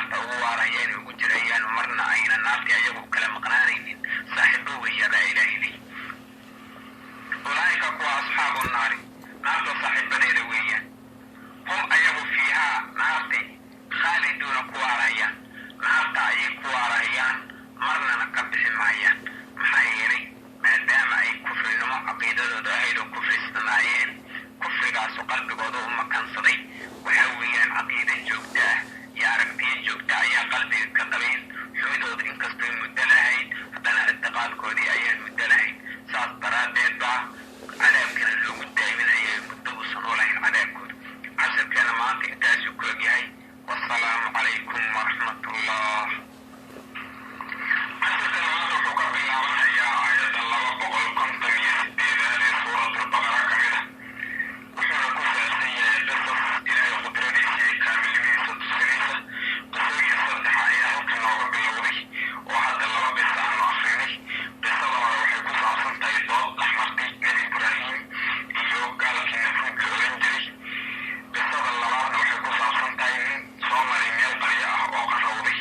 Naarta ugu waarayaan, ugu jirayaan, marna ayna naartii ayagu kala maqnaanaynin, saaxiibo weeyaa baa Ilaahay leey. Ulaa'ika kuwa asxaabu naari, naarta saaxiibadeeda weeyaan. Hum ayagu fiihaa, naarti, khaaliduuna, ku waarayaan. Naarta ayay ku waarayaan, marnana ka bixi maayaan. Maxaa yeelay, maadaama ay kufrinimo caqiidadooda ahayd oo kufrisnaayeen, kufrigaasu qalbigooda u makansaday. Waxa weeyaan caqiide joogta ah iyo aragtiyo joogta ayaa qalbiga ka qabeen. Xumidooda inkastoy muddo lahayd, haddana ictiqaadkoodii ayaan muddo lahayn. Saas daraaddeed baa cadaabkana loogu daaminayo, muddo uusan u lahayn cadaabkooda. Casharkeena maanta intaasuu ku egyahay. Wasalaamu calaykum waraxmatullah. Casharkeena maanta wuxuu ka bilaabanayaa aayadda 258aad ee Suuratulbaqara ka mid ah, wuxuuna ku saabsan yahay qisas Ilaahay qudradiisa iyo kaamilnimadiisa tusinaysa. Qisooyin saddexa ayaa halkan nooga bilowday oo hadda laba qisa aanu akrinay. Qisada hore waxay ku saabsan tahay dood dhexmartay Nebi Ibraahim iyo gaalkii Nafruud la oran jiray. Qisada labaadna waxay ku saabsan tahay nin soo maray meel qaryo ah oo qarowday.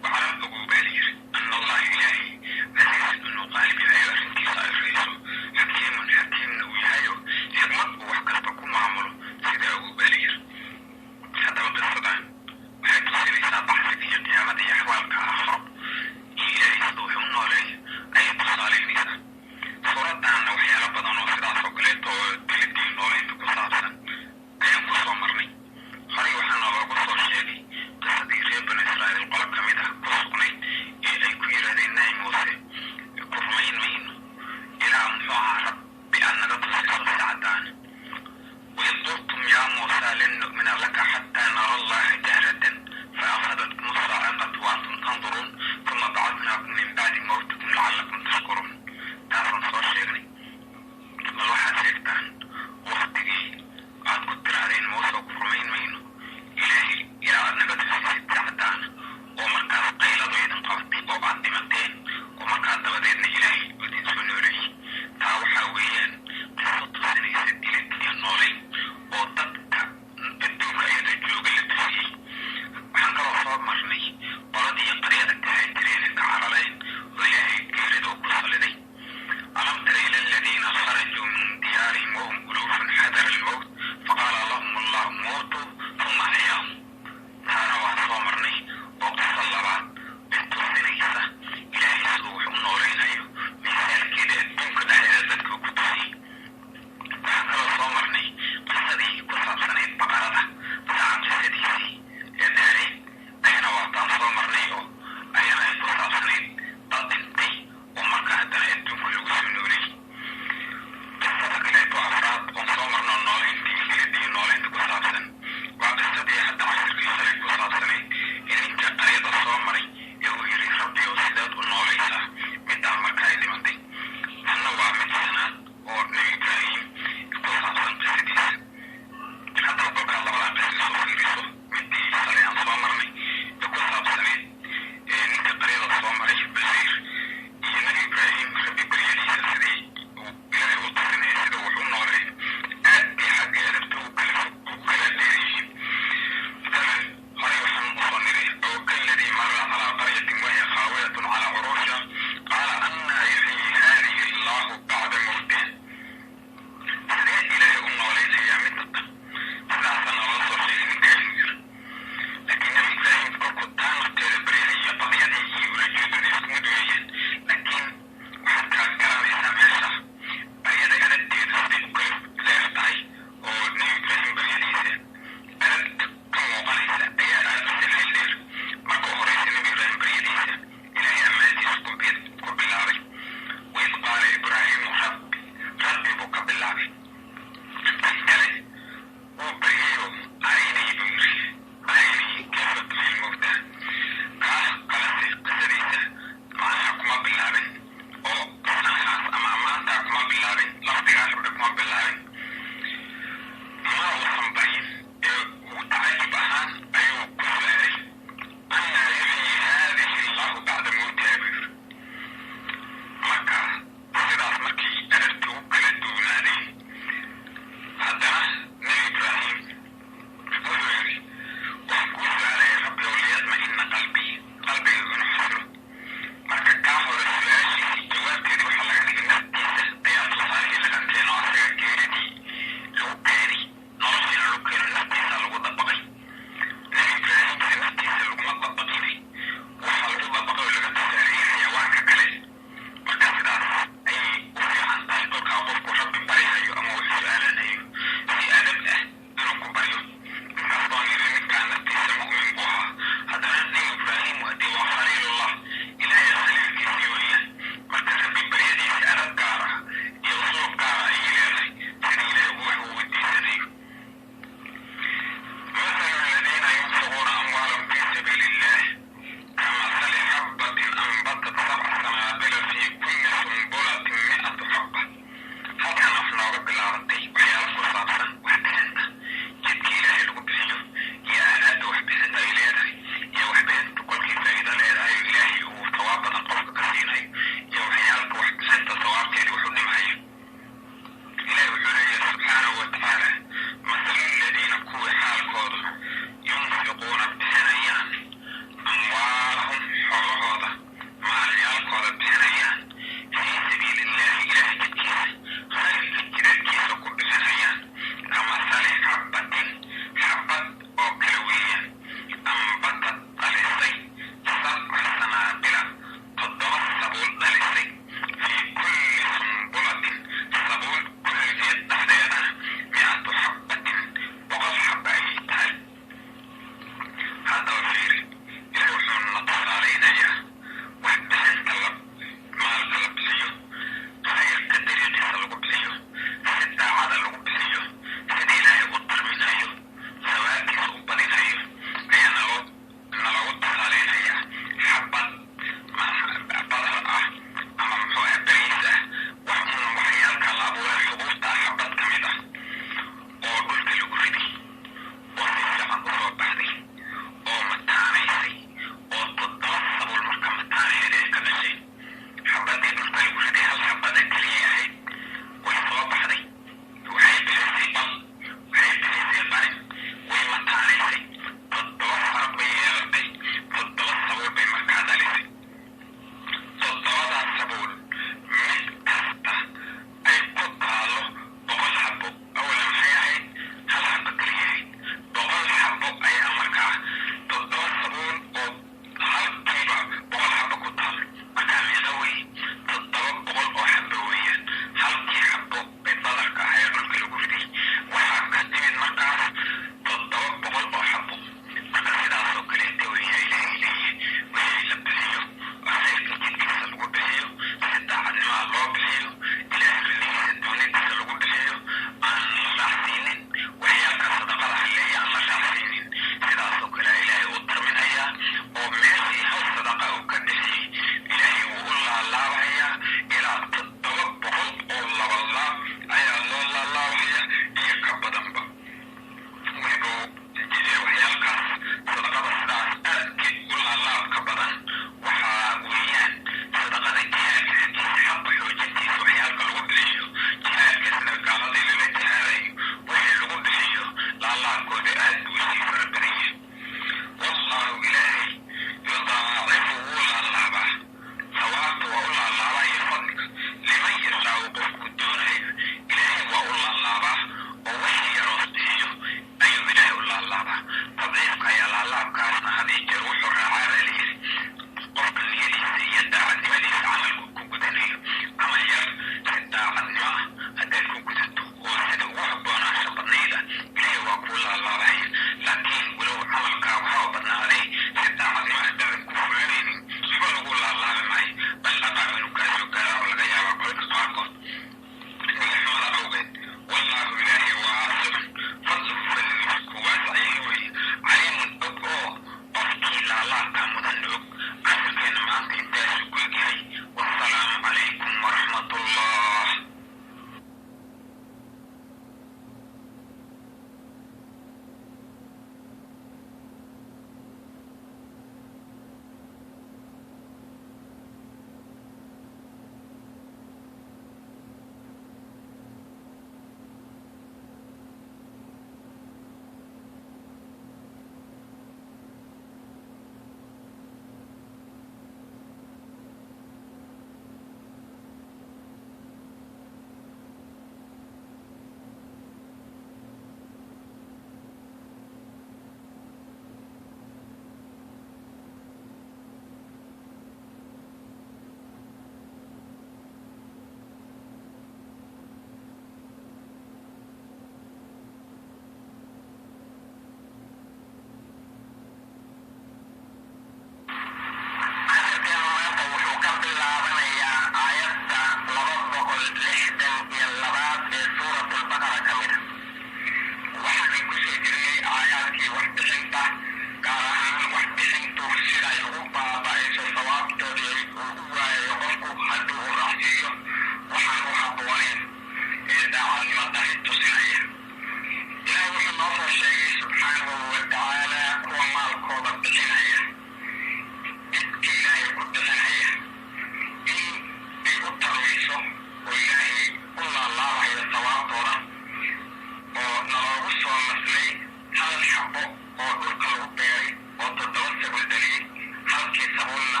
Xabbo oo dhulka lagu beeray oo 7 sabuul dhaliyey, halkii sabuulna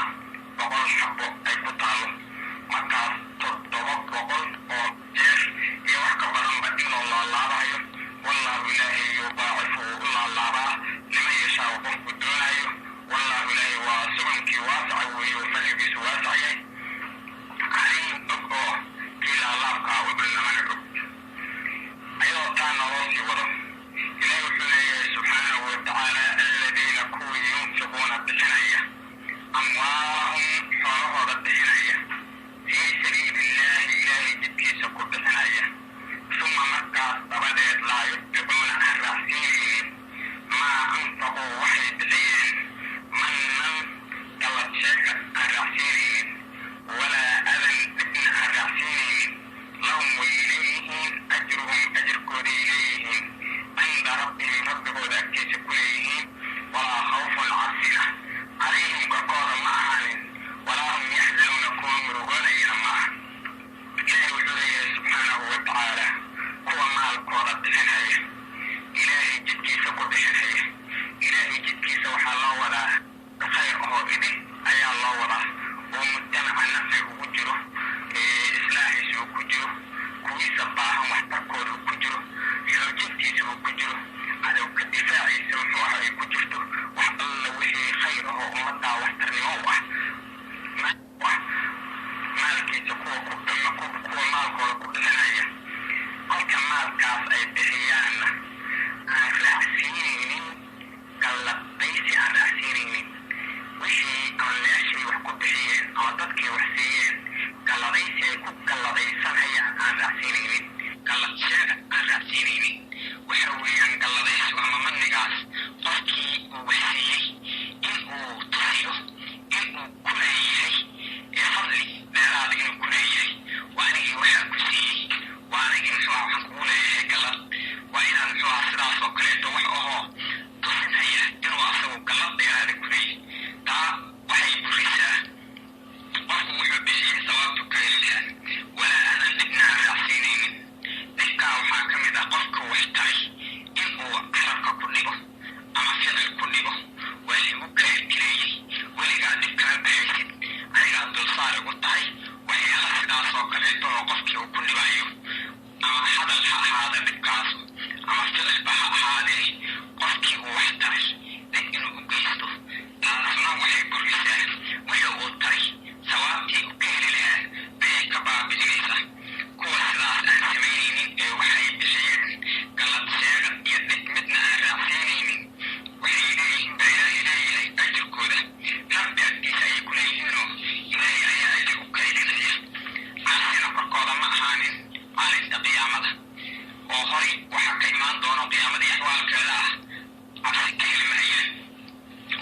100 xabbo ay ku taalo, markaas 700 oo jeer iyo wax ka badanba in loo laalaabayo. Wallaahu, Ilaahay, yudaacifu, wuu u laalaabaa, liman yashaau, qofku doonayo. Wallaahu, Ilaahay, waa sugankii waasaca weeye oo fadligiisu waasac yahay, caliim, og oo kii laalaabkaa u dhulnamana og. Ayadoo taa naloo sii wado, Ilahi wuxuu leeyahay subxaanahu wa tacaala: aladiina, kuwii, yunfiquuna, bixinaya, amwaalahum, xoolahooda bixinaya, fii sabiili illaahi, Ilaahay jidkiisa ku bixinaya, suma, markaas dabadeed, laa yutbicuuna, aan raacsiinaynin, maa anfaquu, waxay bixiyeen, mannan, gallad sheegad aan raacsiinaynin, walaa adan, dhibna aan raacsiinaynin, lahum, way leeyihiin, ajruhum, ajirkooday leeyihiin, cinda rabbihim, rabbigooda agtiisa ku leeyihiin. Walaa khawfun, cabsina, calayhim, korkooda ma ahaanin, walaa hum yaxzanuuna, kuwa murugoonayana ma aha. Ilaahay wuxuu leeyahay subxaanahu wa tacaala: kuwa maalkooda bixinaya, Ilaahay jidkiisa ku bixinaya. Ilaahay jidkiisa waxaa loo wadaa khayr oo idin ayaa loo wadaa oo mujtamaca nafci ugu jiro, islaaxiisa uu ku jiro, kuwiisa baahan waxtarkooda uu ku jiro, xoojintiisa uu ku jiro, cadowka difaaciisa muxuu ah ay ku jirto, wax alla wixii khayr ahoo ummaddaa waxtarnimo u ah. Maalkiisa kuwa maalkooda ku bixinaya, kolka maalkaas ay bixiyaanna aan raacsiinaynin galladaysi, aan raacsiinaynin wixii ama meeshay wax ku bixiyeen ama dadkay wax siiyeen galladaysi ay ku galladaysanayaan aan raacsiinaynin, gallad sheega aan raacsiinaynin. Waxa weeyaan galladaysigu ama manigaas qofkii uu wax siiyey in uu tusiyo in uu ku leeyahay fadli dheeraada, inuu ku leeyahay: waa anigii waxaa ku siiyey, waa anigii muxuu aha, waxaan kugu leeyahay gallad, waa inaad muxuu aha sidaas oo kaleeto wax ahoo tusinaya inuu asagu gallad dheeraada ku leeyahay. Taa waxay burisaa qofku wuxuu bixiyey sawaabtu ka heli lahaa. Walaa adan, dhibna aan raacsiinaynin. Dhibkaa waxaa ka mid ah qofka wax taray in uu carabka ku dhibo ama ficil ku dhibo: waa liigu kaartireeyey, weligaa dhib kama baxaysid, anigaa dulsaar igu tahay. Waxyaala sidaas oo kaleeto oo qofkii uu ku dhibayo, ama hadal ha ahaada dhibkaasu ama ficilba ha ahaadee, qofkii uu wax taray dhib inuu u geysto, taasna waxay burisaa wixii uu taray, sawaabtii uu ka heli lahaa ayay ka baabi'inaysaa. Kuwa sidaas aan samaynaynin ee waxay bixiyeen gallad sheegad iyo dhib midna aan raacsiinaynin, waxay leeyihiin baa Ilaahay leeyahay, ajirkooda Rabbi agtiisa ayay ku leeyihiinoo Ilaahay ayaa ajir u kaydinaya. Cabsina korkooda ma ahaanin maalinta qiyaamada, oo horay waxaa ka imaan doono qiyaamadii axwaalkeeda ah cabsi ka heli mahayaan.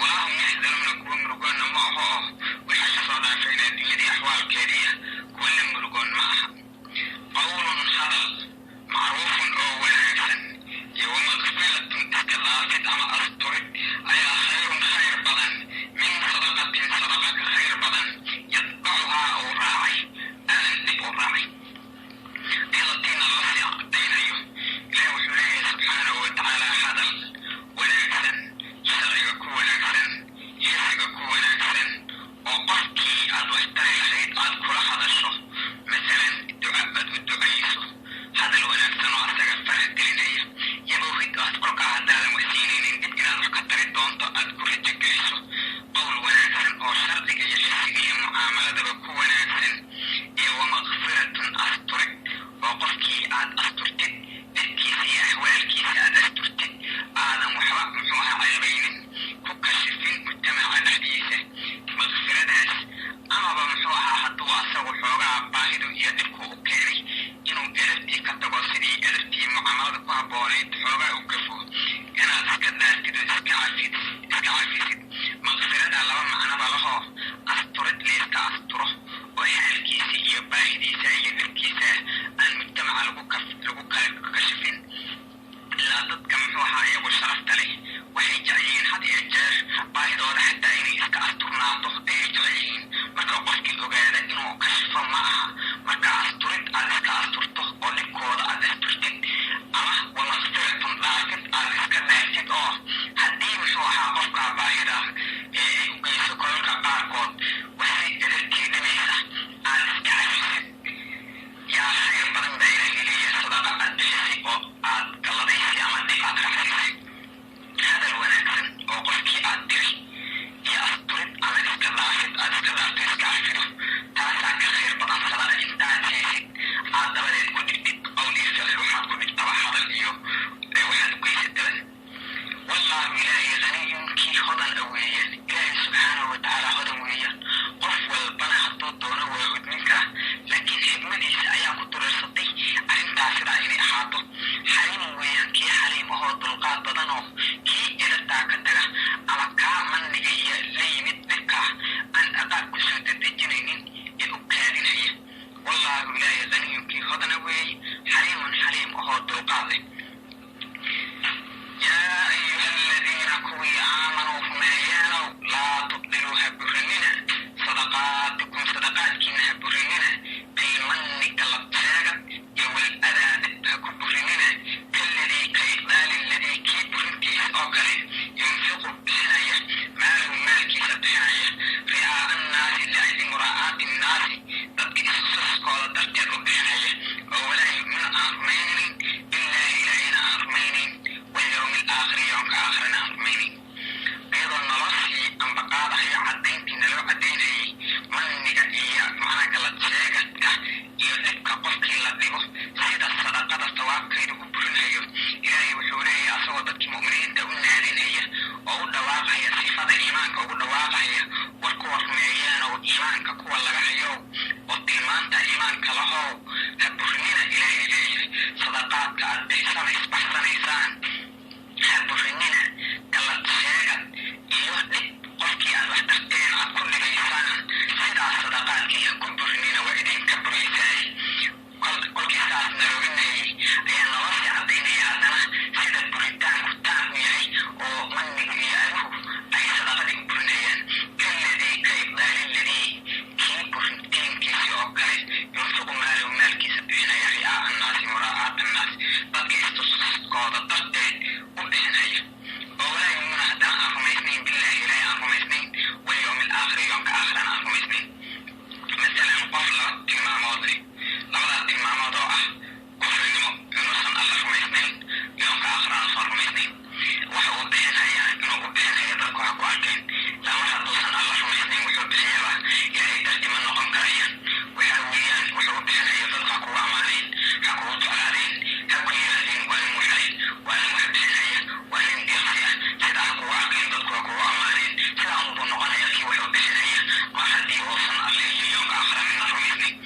Walaa hum yaxzanuuna, kuwa murugoonna ma aho, oo waxay soo dhaafeen adduunyadii axwaalkeediia kuwa la murugoon ma aha. Qowlun, hadal, macruufun, oo wanaagsan, iyo wamaqfiratun, iska dhaafid ama asturid, ayaa khayrun, khayr badan, min sadaqatin, sadaqa ka khayr badan, yatbacuhaa, uu raacay, adan, dhib uu raacay. Iyadoo tiina loo sii cadaynayo, Ilahi wuxuu leeyahay subxaanahu wa tacaala: hadal wanaagsan, sharciga ku wanaagsan, xisiga ku wanaagsan, oo qofkii aad wax tari lahayd aad kula hadasho, masalan duca aad u ducayso, hadal wanaagsan oo asaga farax gelinaya, yabowhid aad kolkaa haddaadan wax siinaynin dib inaad wax ka tari doonto aad ku rajo geliso, qowl wanaagsan oo sharciga iyo xisiga iyo mucaamaladaba ku wanaagsan, iyo wamaqfiratun, asturid, oo qofkii aad asturtid, dhibkiisa iyo axwaalkiisa aad asturtid, aadan waxba muxuu aha ceebaynin, ku kashifin mujtamaca dhexdiisa. Maqfiradaas amaba muxuu ahaa hadduu asagu xoogaa baahidu iyo dhibku u keenay inuu edabtii ka tago, sidii edabtii mucaamalada ku habboonayd xoogaa u gafo, inaad iska dhaaftid oo iska cafisid. Maqfirada laba macnoba lahoo: asturid layska asturo oo xaalkiisa iyo baahidiisa iyo dhibkiisa aan mujtamaca lagu kala kashifin, ilaa dadka muxuu ahaa iyagu sharafta leh waxay jecel yihiin had iyo jeer baahidooda xataa inay iska asturnaato ayay jecel yihiin. Marka qofkii ogaada inuu kashifo ma aha. Marka asturid aad iska asturto oo dhibkooda aad asturtid, ama wamaqfiratun, dhaafid aad iska dhaaftid oo ahoo dulqaad badan oo kii edabtaa ka taga ama kaa manniga iyo la yimid dhibkaa aan ciqaab kusoo dedejinaynin ee u kaadinaya. Wallaahu ilaahay haniyun kii hodana weeye, xaliimun xaliim ahoo dulqaad leh. Yaa ayuha aladiina kuwii aamanuu rumeeyeenow, laa tubdiluu ha burinina, sadaqaatikum sadaqaadkiina ha burinina, bilmanni galab sheegad iyo waladaa dhib ha ku burinina, kaladii ka ibdaali ladii kii burintiisa oo kale, yunfiqu bixinaya, maalahu maalkiisa bixinaya, ri'aa'a annaasi liajli muraa'aati nnaasi, dadka isususkooda darteed u bixinaya, oo walaa yu'minu aan rumaynayn billaahi ilaahina aan rumaynayn, walyawmi alaakhiri yoonka aakhirana aan rumaynayn. Iyadoo noloshii ambaqaadahayo caddayntii naloo caddaynayay manniga iyo macnaha galad sheegadka iyo dhibka qofkii la dhibo sida sadaqada sawaabkeedu u burinayo, Ilaahay wuxuu leeyahay asagoo dadkii mu'miniinta u naadinaya oo u dhawaaqaya sifada iimaanka ugu dhawaaqaya, war kuwa rumeeyaanow, iimaanka kuwa laga hayow oo tilmaanta iimaanka lahow, ha burinina Ilaahay leeyahay sadaqaadka aad bixsanays baxsanaysaan, ha burinina galad sheegad iyo dhib qofkii aad wax tarteen aad ku dhigaysaan, sidaas sadaqaadkii ha ku burinina, waa idinka buraysaay. Kolkii saas nalooga nahiyey ayaa nolosii caddaynaya haddana sida buritaanku taan u yahay oo mannigu iyo aduhu ay sadaqadii u burinayaan. Kaladii ka ibdaaliladii kii burintiinkiisii oo kale, yunfiqu maalahu maalkiisa bixinaya, ri'aa'a annaasi muraa'aata annaas, dadka istuskooda darteed u bixinaya, oo walaa yu'minu haddana aan rumaysnayn billaahi ilaahay aan rumaysnayn, walyawmi alaakhiri yoonka aakhirana aan rumaysnayn. Masalan qof laba tilmaamood leh, labadaa tilmaamood oo ah kufrinimo inuusan Alla rumaysnayn, yoonka aakhirana uusan rumaysnayn, waxa uu bixinhayaa inuu u bixinhayo dadku ha ku arkeen. Lama hadduusan Alla rumaysnayn, wuxuu bixiyaba Ilaahay darti ma noqon karayaan. Waxa weeyaan wuxuu u bixinhayo dadku ha kugu ammaaneen, ha kugu jeclaadeen, ha ku yidhaahdeen waa nin wax leh, waa nin wax bixinhaya, waa nin deeqsi ah, sidaa ha kugu arkeen, dadku ha kugu ammaaneen, sidaa unbuu noqonaya kii wax u bixinhaya mar haddii uusan Alle iyo yoonka aakhira midna rumaysnayn.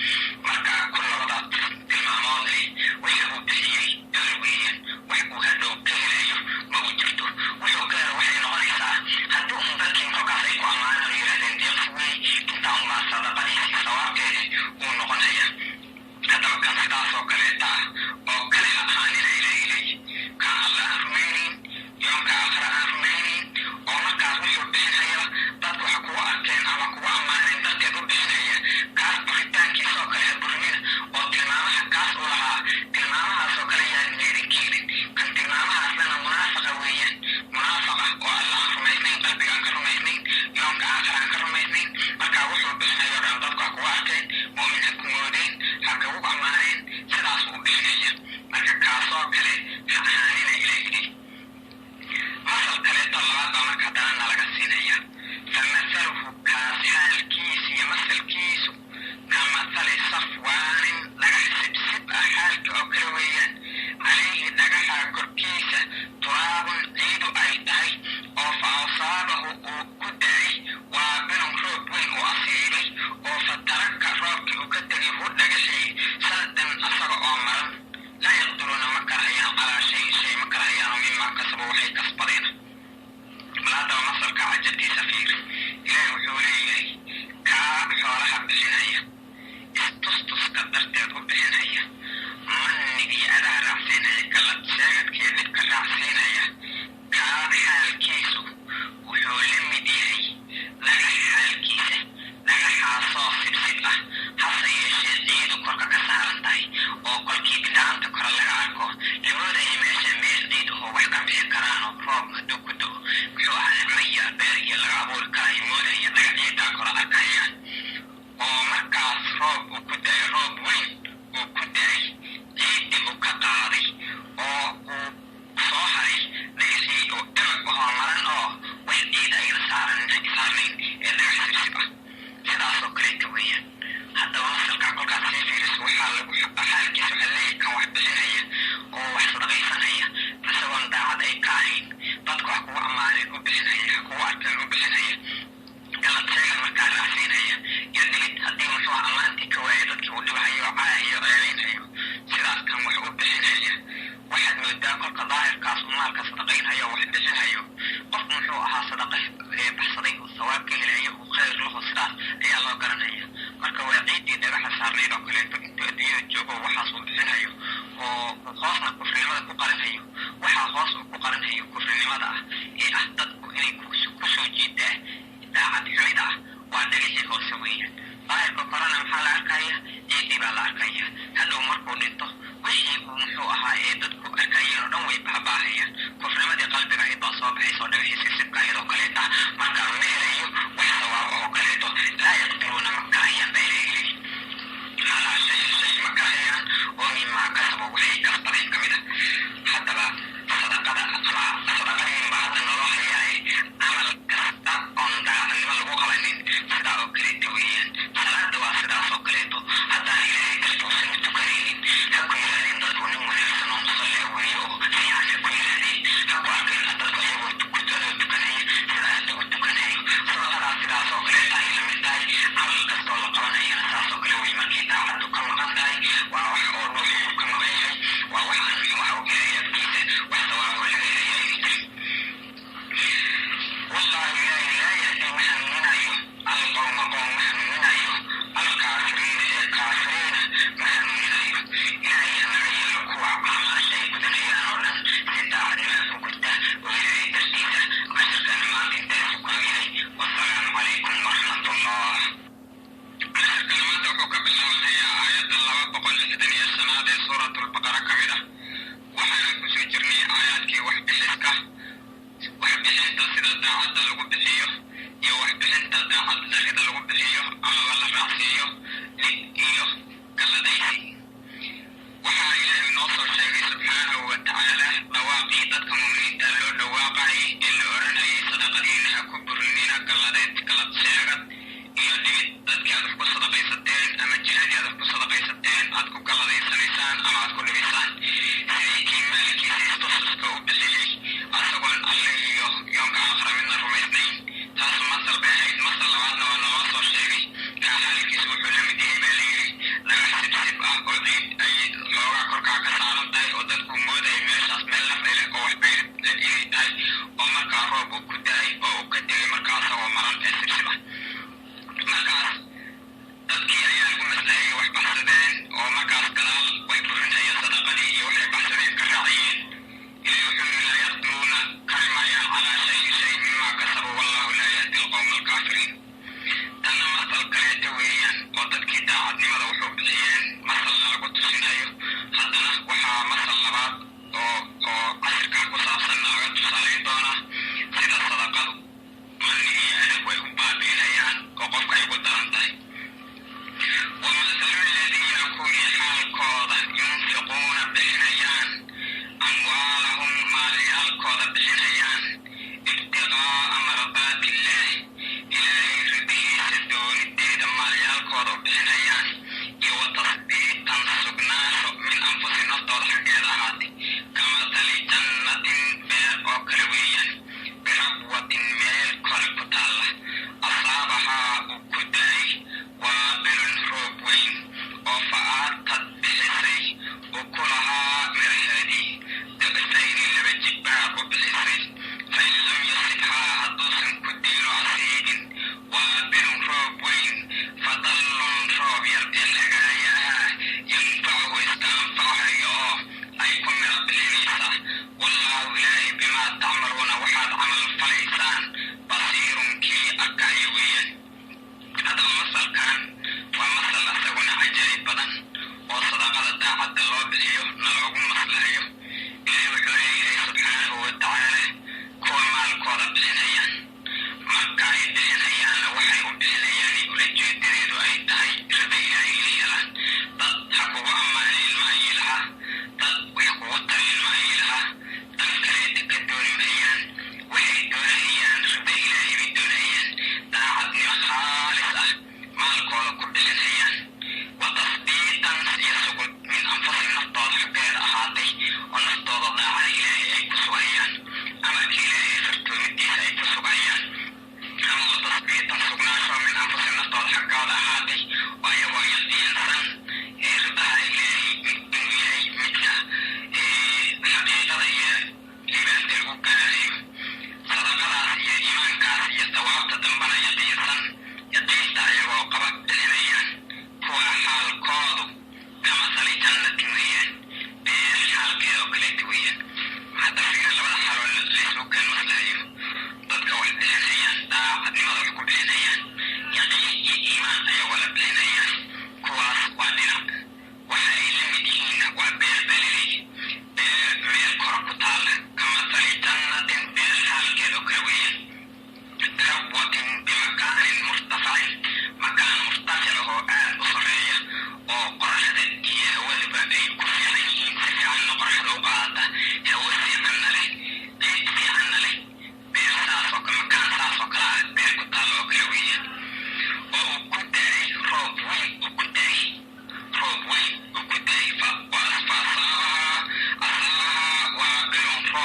Marka ku labadaas tilmaamood leh wixii uu bixiyey eber weeyaan, wax uu hadhow ka helayo ma uu jirto. Wuxuu ka helo waxay noqonaysaa haddii un dadkii kolkaas ay ku ammaanaan oo yidhahdeen deeqsi weey, intaa unbaa sadaqadiisii sawaabkeedii uu noqonaya. Haddaba kan sidaas oo kaleeta ah oo kale ha ahaanina Ilaahay leeyahy, kan Alla aan rumaynayn, yoonka aakhira aan rumaynayn, oo markaas wuxuu bixinhayaba dadku ha kugu arkeen ama kugu ammaaneen darteed u bixinhaya, kaas buritaankiisa oo kale ha burinina, oo tilmaamaha kaas uu lahaa tilmaamahaas oo kale yaan leedin keenin. Kan tilmaamahaasna munaafaqa weeyaan, munaafaqa oo Alla aan rumaysnayn, qalbiga aan ka rumaysnayn, yoonka aakhira aan ka rumaysnayn. Marka wuxuu bixinayo dhan dadku ha kugu arkeen, mu'min ha ku moodeen, ha kugu ammaaneen, sidaas uu bixinaya. Marka kaasoo kale ha ahaanina Ilaah yidhi. Masal kaleeto labaad baa marka haddana nalaga siinaya. Famasaluhu kaas xaalkiisa iyo masalkiisu ka masali safwaanin dhagax sibsib ah xaalka oo kale weeyaan, calayhi dhagaxa korkiisa turaabun ciidu ay tahay, oo fa asaabahu uu ku da'ay waabilun roob weyn uu asiibay, oo fa taraka roobkii uu ka tegay hu dhagaxii saldan asaga oo maran, laa yaqdiruuna ma karhayaan calaa shayin shay ma karhayaan oo mimaa kasabo waxay kasbadeen. Bal haddaba masalka cajabtiisa fiir. Ilaahay wuxuu leeyahay kaa xoolaha bixinaya istustuska darteed u bixinaya, mannig iyo adaha raacsiinaya, galad sheegadka iyo dhibka raacsiinaya, kaa xaalkiisu wuxuu la mid yahay dhagax xaalkiisa, dhagaxaasoo sibsib ah, hase yeeshee ciidu korka ka saaran tahay, oo kolkii gacanta kore laga arko lamoodaya meesha meel ciid ahoo wax ka bixi karaanoo roob hadduu ku da'o muxuu ahaa nicmo iyo beer iyo laga abuuri karayo moodaya, dhagax ciiddaa kore arkayaan, oo markaas roob uu ku da'ay, roob weyn uu ku da'ay, ciiddii uu ka qaaday oo uu soo haray dhagaxii oo erag ahoo maran oo wax ciid ayna saarnayn ee dhagax sibsib ah, sidaasoo kaleeta weeyaan. Haddaba masalkaa kolkaad sii fiiriso, waxaa lagu xaalkiisa waxaa leeyahay kan wax bixinaya oo wax sadaqaysanaya isagoon daacad ay ka ahayn, dadku wax kugu ammaaneen u bixinaya, ha kugu arkeen u bixinaya, galad sheegan markaa raacsiinaya iyo dhibid haddii muxuu ammaantii ka waaya dadkii uu dhibahayo oo caayaya. Joogo waxaas uu bixinayo oo hoosna kufrinimada ku qarinhayo, waxaa hoos uu ku qarinhayo kufrinimada ah ee ah dadku inay kusoo jiidaa daacad xumida ah, waa dhagaxii hoose weeyaan. Daahirka korena maxaa la arkaya? Ciidii baa la arkaya. Hadhow markuu dhinto, wixii uu muxuu ahaa ee dadku arkayeen oo dhan way baaba'ahayaan. Kufrimadii qalbiga ahayd baa soo baxaysa oo dhagaxii sisibka ahayd oo kaleeta. Marka ma helayo wax sawaab oo kaleeto. Laa yaqdiruuna, ma karayaan baa Ilaahay leeyahy, calaa shayin, shay ma karayaan oo mimaa kasabo, waxay kasbadeen ka mid ah. Haddaba sadaqada ama sadaqadiin baa hadda naloo hayaaye, camal kasta oon daacadnimo lagu qabanin sidaa oo kaleeto weeyaan. Salaada waa sidaas oo kaleeto. Haddaan Ilaahay dartuusan u tukanaynin, ha ku yidhahdeen dadku nin wanaagsan oo musalli weeye oo fiican, ha ku yidhahdeen, ha ku arkeen dadku ayagoo adoo tukanaya sida hadda u tukanayo. Sadaqadaa sidaas oo kaleeta ay la mid tahay. Camal kastoo la qabanayana saas oo kale wey. Markii daacaddu ka maqan tahay, waa wax oo dhuuxu ka maqan yahay, waa wax aan muxuu aha Ilaahay agtiisa wax sawaab oo laga helaya ayna jirin. Wallaahi, Ilaahay laa yahdi, ma hanuuninayo, alqowma, qowm ma hanuuninayo, alkaafiriina, ee kaafiriina ma hanuuninayo. Ilaahay ha naga yeelo kuwa acmaasha ay gudanayaan oo dhan si daacadnima ku gudta oo Ilaahay dartiisa. Casharkana maanta intaasu ku yahay. Wasalaamu calaykum waraxmatullah. Casharkan maanta wuxuu ka bilaabanayaa aayadda 265aad ee Suuratulbaqara ka mid ah. Waxaanan kusoo jirnay aayaadkii waxbixiska, waxbixinta sida daacadda lagu bixiyo iyo waxbixinta daacad darrida lagu bixiyo amaba la raacsiiyo dhib iyo galladaysi. Waxaa Ilaahay noo soo sheegay subxaanahu wa tacaala dhawaaqii dadka muminiinta loo dhawaaqayay ee la odhanayay: sadaqadiina ha ku burinina galladeed, gallad sheegad iyo dhibid dadkii aad wax ku sadaqaysateen ama jihadii aad wax ku sadaqaysateen aad ku galladaysanaysaan ama aad ku dhibisaan, sidii kii maalkiisa istususka u bixiyey asagoon Alle iyo yoonka aakhira midna rumaysnayn. Taas masal bay ahayd. Masal labaadna waa naloo soo sheegay. Kaa xaalkiisu wuxuu la mid yahay baa layidhi dhagax sibsib ah oo ciid ay xoogaa korkaa ka saaran tahay, oo dadku moodaya meeshaas meel nafci leh oo waxbay inay tahay, oo markaa roob uu ku da-ay oo uu ka tegay markaa asagoo maran ee sibsib ah. Markaas dadkii ayaa lagu maslaxiyey wax baxsadeen oo markaas gadaal way burinayeen sadaqadii iyo waxay baxsadeen ka raaciyeen. Ilahi wuxuu yidhi: laa yaqdiruuna, kari maayaan, calaa shayin, shay, mimaa kasabu. Wallahu laa yahdi alqowma alkaafiriin. Tanna masal kaleeto weeyaan oo dadkii daacadnimada wuxuu bixiyeen masalna lagu tusinayo. Haddana waxaa masal labaad oo cashirkan ku saabsanna laga tusaalayn doonaa sida sadaqadu manni iyo adag way u baabi'inayaan oo qofka ay ugu daran tahay. Wamasalu ladiina, kuwii xaalkooda, yunfiquuna, bixinayaan, amwaalahum, maalyaalkooda bixinayaan, ibtiqaa'a mardaatillaah, Ilaahay ridihiisa doonideeda maalyaalkooda u bixinayaan, iyo wa tasbiitan, sugnaasho, min anfusi, naftooda xaggeeda ahaatay, kamatali jannatin, beer oo kale weeyaan, birabwatin, meel kore ku taalla, asaabahaa, uu ku da-ay, waabilun, roob weyn, oo fa aatad, bixisay, ukulahaa, miraheedii, dicfayni, laba jibbaar u bixisay.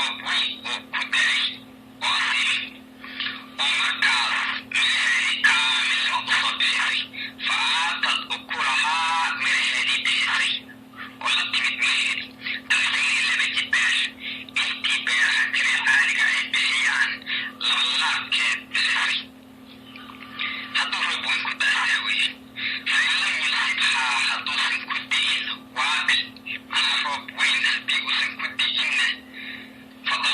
Roob weyn uu ku da'ay oo asiibay, oo markaas miraheedii kaamilnimo usoo bixisay, fa aatad ukulahaa, miraheedii bixisay oo la timid miraheedii dacfayni, laba jibaar intii beeraha kale caadiga ay bixiyaan labalaabkeed bixisay, hadduu roob weyn ku da'saa weeye. Fain lam yusibhaa, hadduusan ku di'in waabil, macnaa roob weyn haddii uusan ku di'inna, fadal.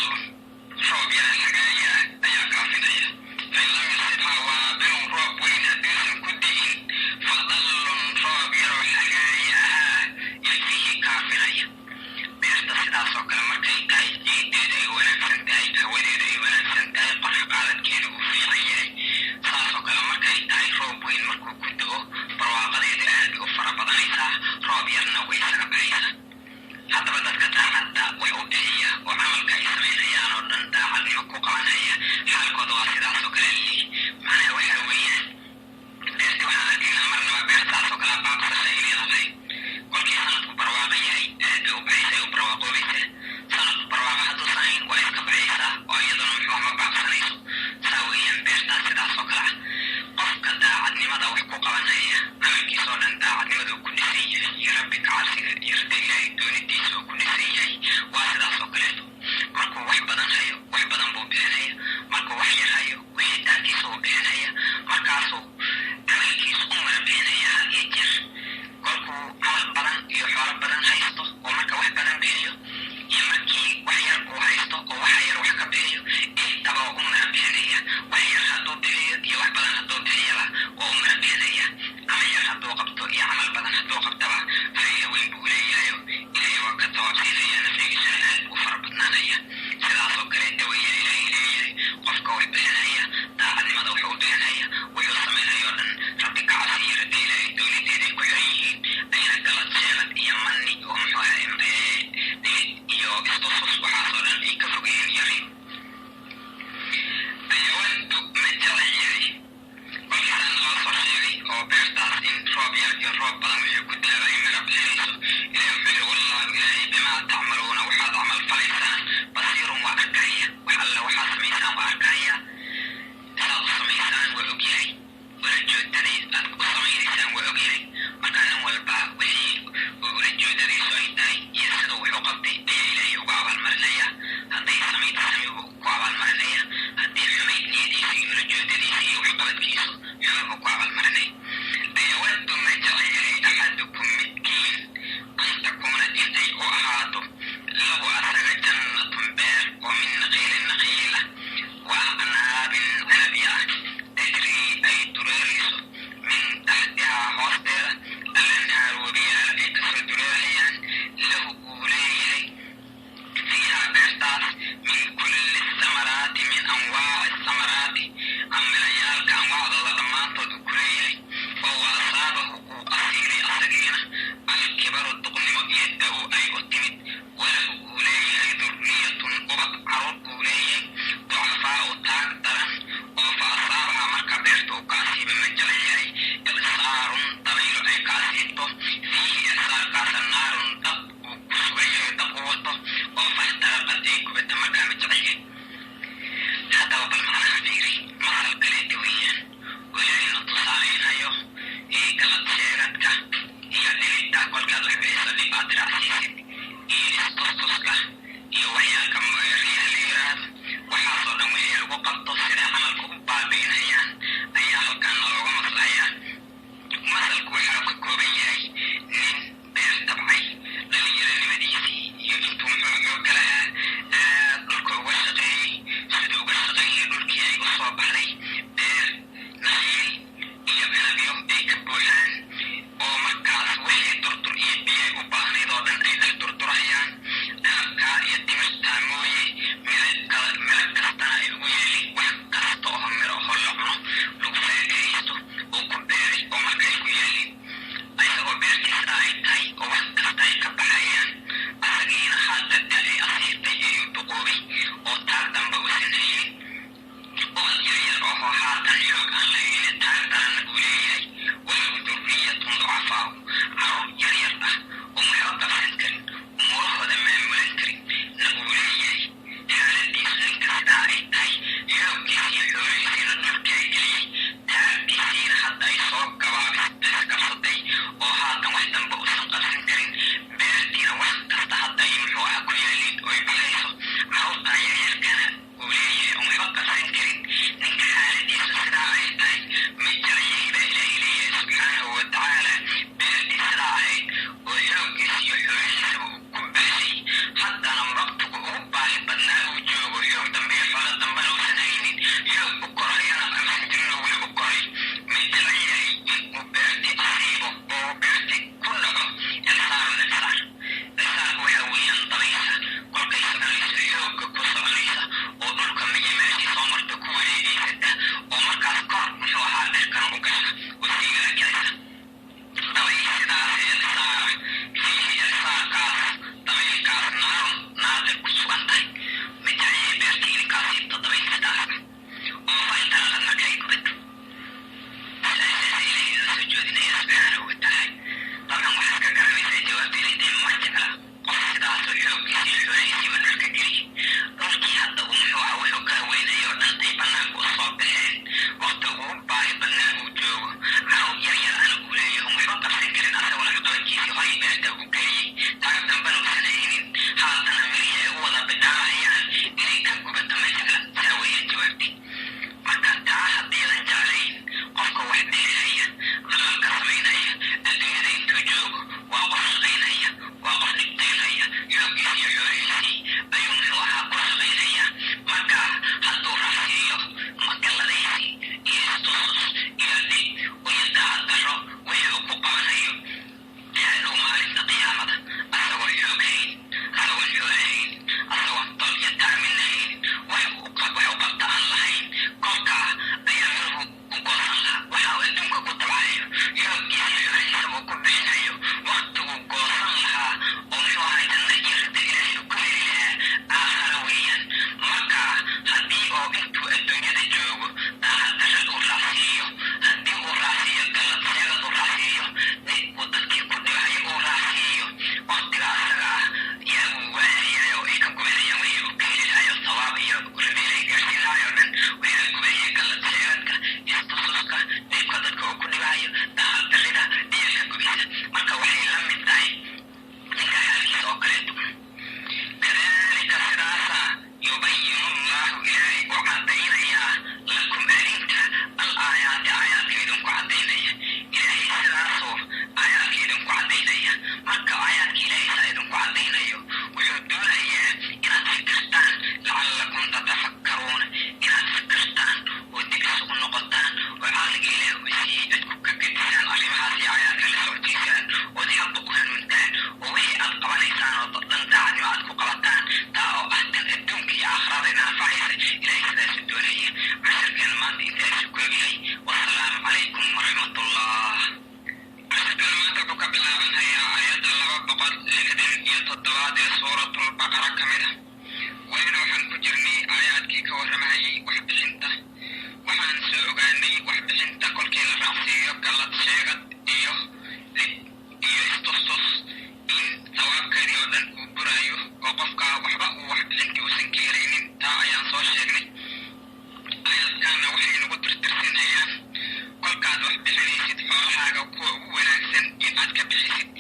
bixisid.